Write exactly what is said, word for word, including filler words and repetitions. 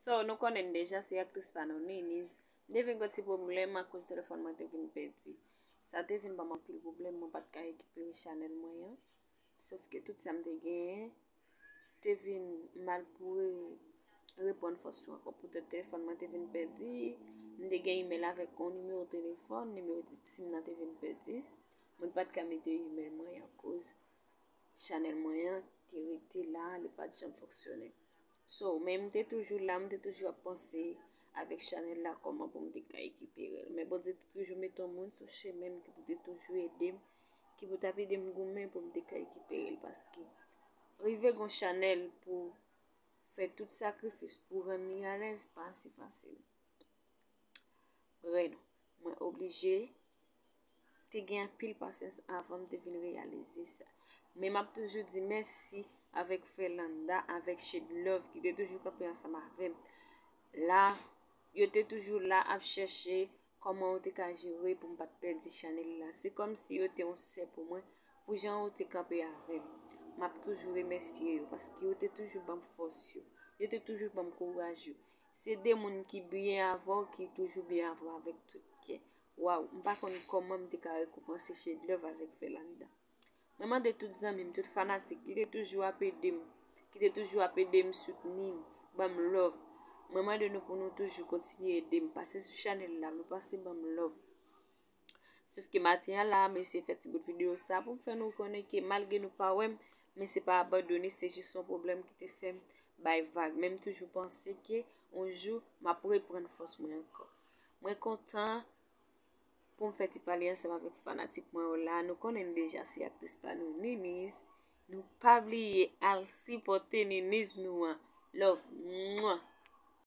So, nou konnen deja se aktris pa nou, Niniz. M te vin gen ti pwoblèm akoz telefòn mwen te vin pèdi. Sa te vin ban m anpil pwoblèm, mwen pa t ka rekipere chanèl mwen an. Sof ke tout sa m te genyen te vin mal pou re- reprann fòs yo ankò. Poutèt telefòn mwen te vin pèdi, m te gen imèl avèk yon nimewo telefòn, nimewo sim nan te vin pèdi. Mwen pa t ka mete imèl mwen akoz chanèl mwen an te rete la, li pa t janm fonksyone. So, men m te toujou la, m te toujou ap panse avèk chanèl la kòman pou m te ka rekipere l. Men Bondye te toujou mete yon moun sou chemen m ki pou te toujou ede m, ki pou t ap ede m goumen pou m te ka rekipere l, paske rive gon chanèl pou fè tout sakrifis pou rann li alèz pa si fasil. Reno, mwen oblije te gen anpil pasyans avan m te vin reyalize sa. Men m ap toujou di mèsi avèk Fernanda, avèk Shade Love ki te toujou kanpe ansanm avè m. La, yo te toujou la ap chèche kòman yo te ka jere pou m pa t pèdi chanèl la. Se kòmsi yo te yon sè pou mwen, pou jan yo te kanpe avè m. M ap toujou remèsye yo, paske yo te toujou ban m fòs yo. Yo te toujou ban m kouraj yo. Se de moun ki byen avè w, ki toujou byen avè w avèk tout kè. Waw, m pa konn kòman m te ka rekonpanse Shade Love avèk Fernanda. Mwen mande tout zanmi m, tout fanatik ki te toujou ap ede m, ki te toujou ap ede m soutni m, ban m love. Mwen mande nou pou nou toujou kontinye ede m. Pase sou chanèl la, nou pase ban m love. Sof ke maten an la, m eseye fè ti bout videyo sa pou m fè nou konnen ke malgre nou pa wè m, men se pa abandone, se jis yon pwoblèm ki te fè m bay vag. Men m toujou panse ke yon jou, m ap reprann fòs mwen ankò. Mwen kontan pou m fè ti pale ansanm avèk fanatik mwen yo la. Nou konnen deja se aktris pa nou, Niniz. Nou pa bliye al sipòte Niniz nou an. Love,